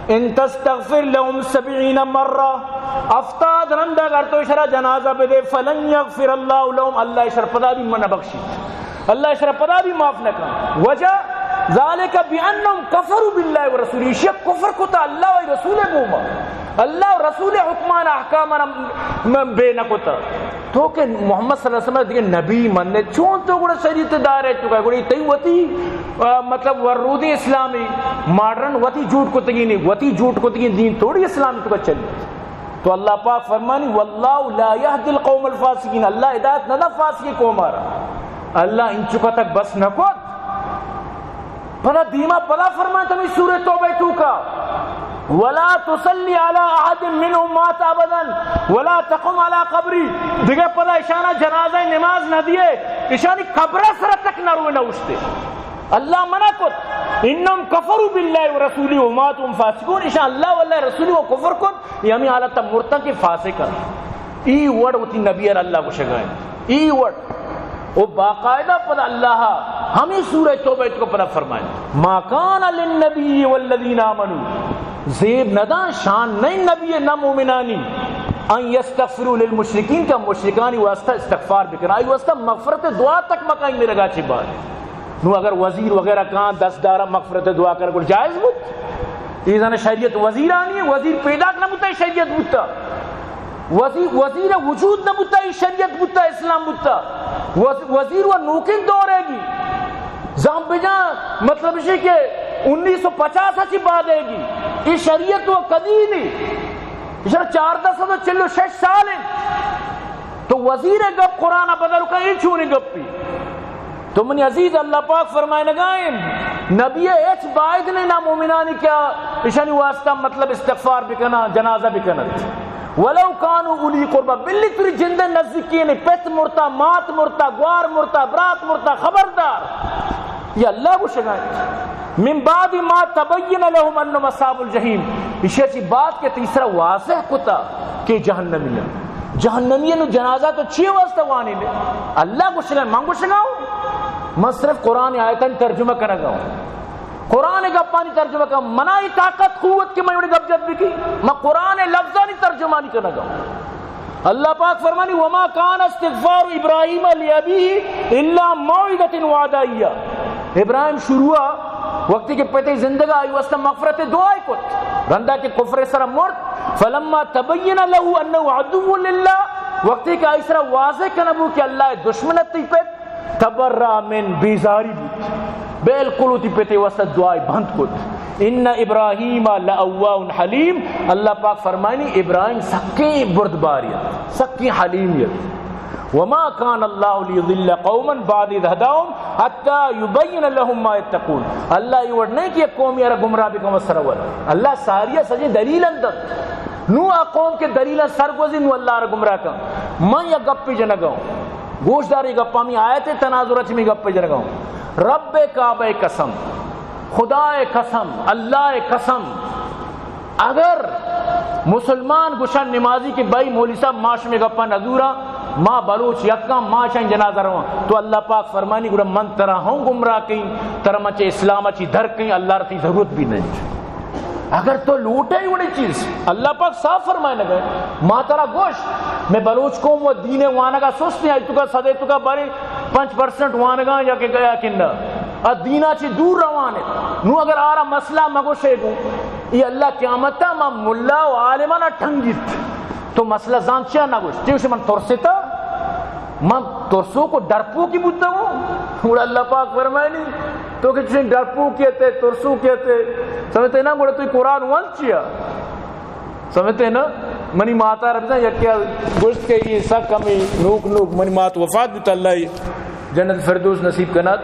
ان تستغفر لهم سبعین مرہ، ہفتاد رند اگر تو اشرا جنازہ بدے، فلن یغفر اللہ لهم، اللہ اشرا پدا بھی من بخشی، اللہ اشرا پدا بھی معاف نہ کن۔ وجہ ذالک بانهم کفروا باللہ ورسولہ، ایشی کفر کتا اللہ و رسول گوما، اللہ و رسول حکمان احکام بے نہ کتا۔ تو کہ محمد صلی اللہ علیہ وسلم دیگہ نبی مننے، چون تو گڑا شریعت دار ئے؟ تو کہ گڑا تئی وتی، آ، مطلب ورودیں اسلامی ماڈرن وتی جوڑ کتگی نی، وتی جوڑ کتگی دین توڑی اسلام تو کا چلی۔ تو اللہ پاک فرمانی، واللہ لا یهدی القوم الفاسقین، اللہ ہدایت نہ دا فاسقی قوم آرا۔ اللہ انچو کا تک بس نہ کت۔ پدا دیما پدا فرمائے تمی سورہ توبہ توکا، ولا تصلی علی احد منهم مات ابدا ولا تقم علی قبری۔ دیگہ پدا اشانا جنازہ نماز نہ دیے، اشانی قبر سر تک نہ روئے نہ اوشتے۔ اللہ منع کت، انهم کفروا باللہ ورسولہ وماتوا وهم فاسقون، اشان اللہ واللہ رسولی و کفر کت، یہ ہمیں حالت مرتن کے فاسق ہیں۔ ای وڑ وتی نبی ار اللہ گوشگائیں، ای وڑ۔ او باقاعدہ پدا اللہ ہمیں سورہ توبہ کو پدا فرمائے، ما کان للنبی والذین آمنوا، زیب ندان، شان نہیں نبی نہ مومنانی، ان یستغفروا للمشرکین، کہ مشرکانی واسطہ استغفار بکن، آئی واسطہ مغفرت دعا تک مکائیں میرے گاچے بعد۔ نو اگر وزیر وغیرہ کان دست دارا مغفرت دعا کر، گڑا جائز بوت؟ ای زن شریعت وزیرانی، وزیر پیداک نہ بوتا، شریعت بوتا۔ وزیر، وزیر وجود نہ بوتا، ای شریعت بوتا، اسلام بوتا۔ وز-، وزیر و نوکیں دور ہے گی۔ زان بجان، مطلب اسی کہ انیس سو پچاس چی بعد ہے گی۔ ای شریعت و قدیمی۔ اشرا چاردہ سد و چل و شش سال ہیں۔ تو وزیر گپ قرآن بدل کا، ای چونی گپی؟ تو منی عزیز، اللہ پاک فرمائنگائیں، نبی ہچ باید نہیں نا مومنانی کیا اشانی واسطہ مطلب استغفار بکنا، جنازہ بکنت۔ ولو کانوا اولی قربا، بلی تری جند نزدیکین، پت مرتا، مات مرتا، گوار مرتا، برات مرتا، خبردار۔ یہ اللہ گوشگائیں۔ من بعد ما تبین لهم انهم اصحاب الجحیم۔ اشی چی بات کہ تیسرا واضح کتا کہ جہنمی ہے۔ جہنمی نو جنازہ تو چی واسطہ وانی لے؟ اللہ گوشگا، من گوشگا ہوں۔ من صرف قرآن آیتانی ترجمہ کرگا ہوں۔ قرآن گپانی ترجمہ کر، منا ای طاقت قوت کہ میں وڑی گپ جت بکی۔ میں قرآن لفظانی ترجمہ نہیں کرگا ہوں۔ اللہ پاک فرمانی، وما کان استغفار ابراہیم لابیہ الا موعدۃ وعدہا ایاہ۔ ابراہیم شروع وقتی کہ پتے زندگا آئی واسطہ مغفرت دعائی کت، رندا کہ کفر سر مرد، فلما تبین لہ انہ عدو للہ، وقتی کہ آئی سرا واضح کنبو کہ اللہ دشمن تی پت، تبرأ من، بیزاری بوت، بالکل وتی پتے واسطہ دعائی بند کت۔ ان ابراہیم لأواہ حلیم، اللہ پاک فرمانی ابراہیم سکیں بردباری ات، سکیں حلیمی ات۔ وما کان اللہ لیضل قوما بعد اذ ہداہم حتی یبین لہم ما یتقون۔ اللہ ای وڑ نہیں کہ یک قومی را گمراہ بکن و سرور۔ اللہ ساریا سجیں دلیل اندت۔ نو آ قوم کے دلیل سرگوزی نو اللہ را گمراہ کن۔ من یک گپی جنگا ہوں۔ گوش داری گپا، ہمی آیت تناظر چمی گپ جنگا ہوں۔ رب کعبہ قسم، خدا قسم، اللہ قسم، اگر مسلمان گوشن نمازی کہ بھائی مولوی صاحب ما شمی گپا نزورا، ما بلوچ یکاں، ما شان جنازہ رواں، تو اللہ پاک فرمانی گڑا من ترا ہوں گمراہ کئیں، ترا من چہ اسلام چی در کئیں، اللہ را تی ضرورت بھی نہیں۔ اگر تو لوٹے وڑی چیز، اللہ پاک صاف فرمائے لگے، ما ترا گوش، میں بلوچ قوم و دین وانگا سست نہیں، آئی تو کا صدے تو کا بارے پنچ پرسنٹ وانگا یا کہ گیا کنڈا، ا دینا چی دور روانے۔ نو اگر آرا مسئلہ مگوشے گو، یہ اللہ قیامتا ما ملا و عالمانا ٹھنگیت۔ تو مسئلہ زان چیا نہ گوشت؟ تیوش من ترستا، من ترسوک و ڈرپوکی بوتا ہوں۔ گڑا اللہ پاک فرمائنی، تو کہ چشیں ڈرپوکی اتے، ترسوکی اتے، سمجھتے نا؟ گڑا تو قرآن ونت چیا؟ سمجھتے نا؟ منی ماتا رب جان یکیا گوشت کہ یہ سک ہمیں نوک نوک، منی مات وفات بوت، اللہ جنت فردوس نصیب کنات،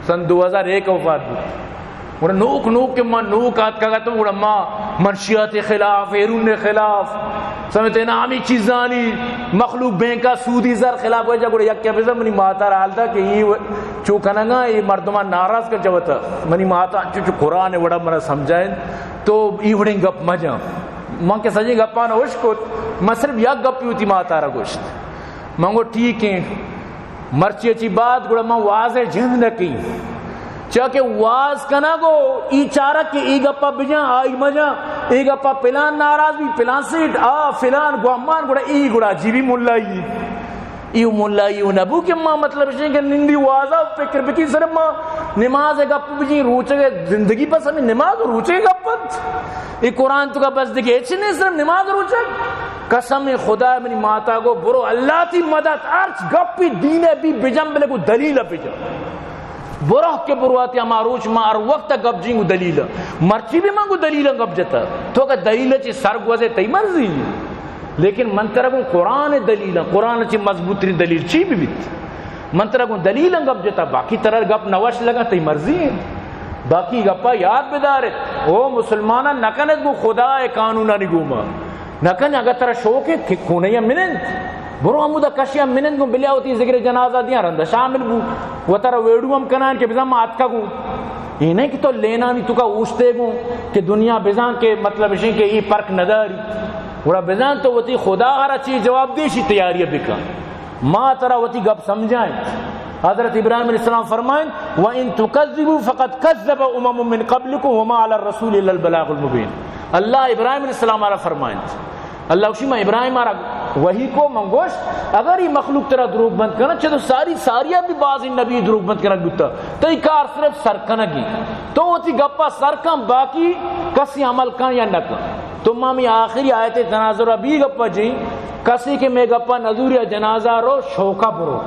سن دو ہزار ایک وفات بوت۔ گڑا نوک نوک کہ ما نوک آتکگ اتوں، گڑا ما منشیات خلاف، ہیرون خلاف، سمجھتے نا، ہمیں چیزانی مخلوق بینکا سودی زر خلاف وجہ، گڑا یک کیا بزن منی ماتا را حال دا کہ یہ چو کنگا، یہ مردمان ناراض کر جوتا۔ منی ماتا چو، چو قرآن وڑا منا سمجھائیں، تو یہ وڑیں گپ مجاں۔ من کہ سجیں گپان ہوش کت، من صرف یک گپی ہوتی ماتا را گوشت۔ من گو ٹھیک ہیں، مرچی چی بعد گڑا من واز جند نہ کیں۔ چیا کہ واز کنگ و ای چارگ کہ ای گپا بجاں، آئی مجاں، ای گپا پلان ناراض بی، پلان سیٹ، آ فلان گوہمان، گڑا ای گڑا جیبی ملائی۔ ای ملائی و نبو کہ ما مطلب شیں کہ نندی وازا فکر بکی، صرف ما نماز گپ بجیں، روچگ زندگی بس ہمیں نماز و روچگ گپ انت۔ ای قرآن تو کا بس دیگه ہچ نہیں، صرف نماز و روچگ۔ قسم خدا منی ماتا گو، برو اللہ تی مدد، ہرچ گپی دین بی بجن، بلے گو دلیل بجن۔ برو کہ برواتی ہما روچ ما ہر وقت گپ جیں گو دلیل۔ مرچی بھی من گو دلیل گپ جتا۔ تو کہ دلیل چی سر گوزے تئی مرضی۔ لیکن من ترا گوں قرآن دلیل، قرآن چی مضبوط ترین دلیل چی بھی بیت؟ من ترا گوں دلیل گپ جتا، باقی ترا گپ نوش لگا، تئی مرضی ہے۔ باقی گپا یاد بدارت، او مسلمانان نکنت گوں خدا قانونانی گوما۔ نکن، اگر ترا شوق ہے کہ کونیا منند، برو ہمودا کشیا منند گوں، بلیا وتی ذکر جنازہ دیاں رندا شامل بو۔ و ترا ویڈیو ہم کنان کہ بزاں ما اتکا گوں۔ یہ نہیں کہ تو لینانی تو کا اوشتے گوں کہ دنیا بزاں کہ مطلب اشیں کہ یہ پرک نداری۔ گڑا بزاں تو وتی خدا را چی جواب دیشی تیاری بکن۔ ما ترا وتی گپ سمجھائیں۔ حضرت ابراہیم علیہ السلام فرمائیں، وَإِن تُكَذِّبُوا فَقَدْ كَذَّبَ أُمَمٌ مِّن قَبْلِكُمْ وَمَا عَلَى الرَّسُولِ إِلَّا الْبَلَاغُ الْمُبِينُ۔ اللہ ابراہیم علیہ السلام را فرمائیں، اللہ گوشی، من ابراہیم را وحی کو، من گوشت، اگر یہ مخلوق ترا دروگ بند کنا، چہ تو ساری، ساری بھی بعض نبی دروگ بند کنگ بوتا، تئی کار صرف سر کنگی۔ تو وتی گپا سر کن، باقی کسی عمل کن یا نہ کن۔ تو ما می آخری آیت تناظر بی گپا جی، کسی کہ مے گپا نزوری جنازہ رو شوکا برو۔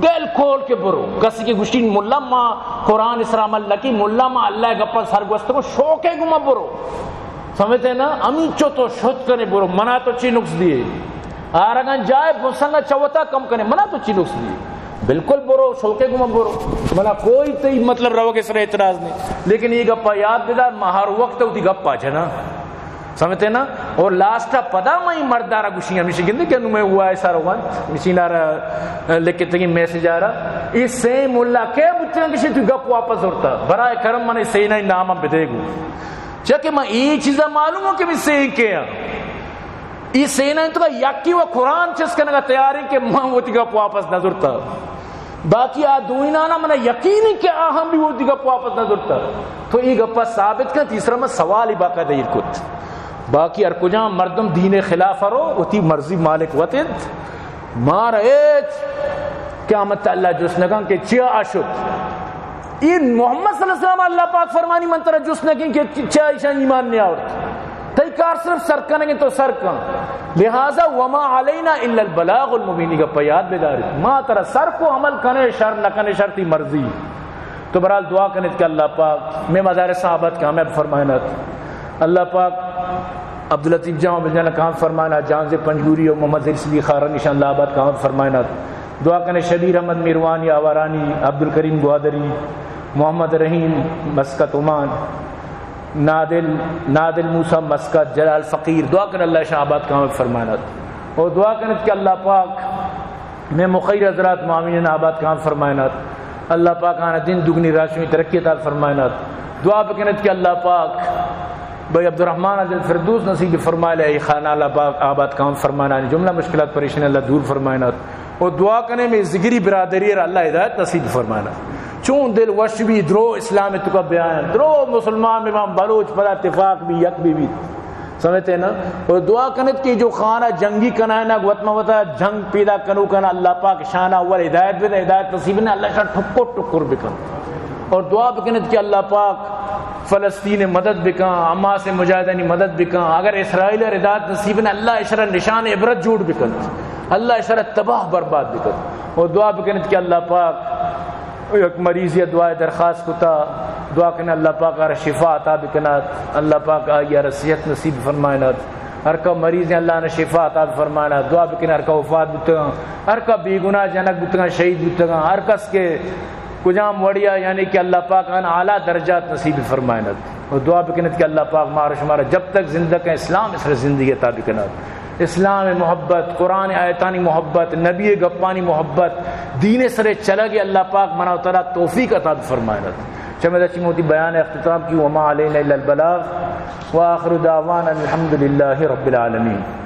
دل کھول کے برو۔ کسی کہ گوشی ملا ما قرآن سر عمل نکی، ملا ما اللہ گپا سر گوستگو، شوکے گما برو۔ سمجھتے نا؟ امی چو تو شد کنے برو، منا تو چی نقص دیے؟ آرگان جائے بسنگا چوتا کم کنے، منا تو چی نقص دیے؟ بالکل برو، شوکے گما برو۔ منا کوئی تئی مطلب روگ سر اعتراض نہیں۔ لیکن یہ گپا یاد بدار، ما ہر وقت وتی گپا جنا۔ سمجھتے نا؟ اور لاسٹ پدا ما یہ مردارا گوشی ہمیشہ گندے کہ نو میں ہوا ہے سارو وانت، مشینارا لکھتے گی میسج آ رہا۔ یہ سیم اللہ کے بچے کسی تو گپ واپس اڑتا۔ برائے کرم منے سینا نام بدے گو۔ چہ کہ من اے چیزا معلوم ہوں کہ من سین کے ہاں۔ اے سینا انت کا یکی و قرآن چس کنگا تیار ہیں کہ من وتی گپ واپس نہ زرتا۔ باقی آ دوئینانا منا یقین ہے کہ آ ہم بھی وتی گپ واپس نہ زرتا۔ تو اے گپا ثابت کن، تیسرا من سوال ہی باقاعدہ ایر کت۔ باقی ہر کجام مردم دین خلاف رو، وتی مرضی مالک وت انت۔ مار ایت قیامت اللہ جست نکن کہ چیا آ شد۔ اے محمد صلی اللہ علیہ وسلم اللہ پاک فرمانی من ترا جست نکن کہ چیا ایشان ایمان نہیں آورت۔ تئی کار صرف سر کنگے تو سر کن۔ لہذا وما علینا الا البلاغ المبین، گپا یاد بدارت۔ ما ترا سر کو عمل کنے شر نہ کنے شر تئی مرضی۔ تو برحال دعا کنت کہ اللہ پاک میں مدارس آباد کامیاب فرمائنت۔ اللہ پاک عبداللطیف جان، عبدالجان کام فرمائنا، جان سے پنجگوری اور محمد زیر صدیق خارن نشان اللہ آباد کام فرمائنا۔ دعا کنے شبیر احمد میروانی آوارانی، عبدالکریم گوادری، محمد رحیم مسقط عمان، نادل، نادل موسیٰ مسقط، جلال فقیر، دعا کنے اللہ شان آباد کام فرمائنا۔ اور دعا کنت کہ اللہ پاک میں مخیر حضرات معاونین آباد کام فرمائنات۔ اللہ پاک آنا دین دگنی راشمی ترقی عطا فرمائنات۔ دعا بکنت کہ اللہ پاک بھائی عبدالرحمن عزیز فردوس نصیب فرمائے، لے خانہ اللہ پاک آباد کام فرمائنات، جملہ مشکلات پریشانی اللہ دور فرمائنات۔ اور دعا کنے میں ذگری برادری را اللہ ہدایت نصیب فرمائنات۔ چون دل وش بھی درو اسلام تو کا بیان، درو مسلمان امام بلوچ پدا اتفاق بھی یک بھی بھی۔ سمجھتے نا؟ اور دعا کنت کہ جو خانہ جنگی کنائے نا، وت ما وتا جنگ پیدا کنو کنا، اللہ پاک شان اول ہدایت بدے، ہدایت نصیب نے، اللہ شان ٹکر ٹکر بکن۔ اور دعا بکنت کہ اللہ پاک فلسطین مدد بکن، حماس مجاہدانی مدد بکن، اگر اسرائیل ہدایت نصیب نے، اللہ اشرا نشان عبرت جوڑ بکن، اللہ اشرا تباہ برباد بکن۔ اور دعا بکنت کہ اللہ پاک یک مریضے دعائے درخواست کتا، دعا کنے اللہ پاک آرا شفا عطا بکنات، اللہ پاک آئی آرا صحت نصیب فرمائنات۔ ہر کا مریض ہیں اللہ نے شفا عطا فرمائنات۔ دعا بکنے ہر کا وفات بوتگاں، ہر کا بے گناہ جنک بوتگاں، شہید بوتگاں، ہر کس کے کجام وڑیا یعنی کہ اللہ پاک آن اعلیٰ درجات نصیب فرمائنات۔ اور دعا بکنت کہ اللہ پاک مارا شمارا جب تک زندگ ہیں اسلام اس زندگی عطا بکنات۔ اسلام محبت، قرآن آیتانی محبت، نبی گپانی محبت، دین سرے چلگ اللہ پاک منا و ترا توفیق عطا فرمائنت۔ چمے دچی موتی بیان اختتام کی، وما علینا الا البلاغ، وآخر دعوانا الحمد للہ رب العالمین۔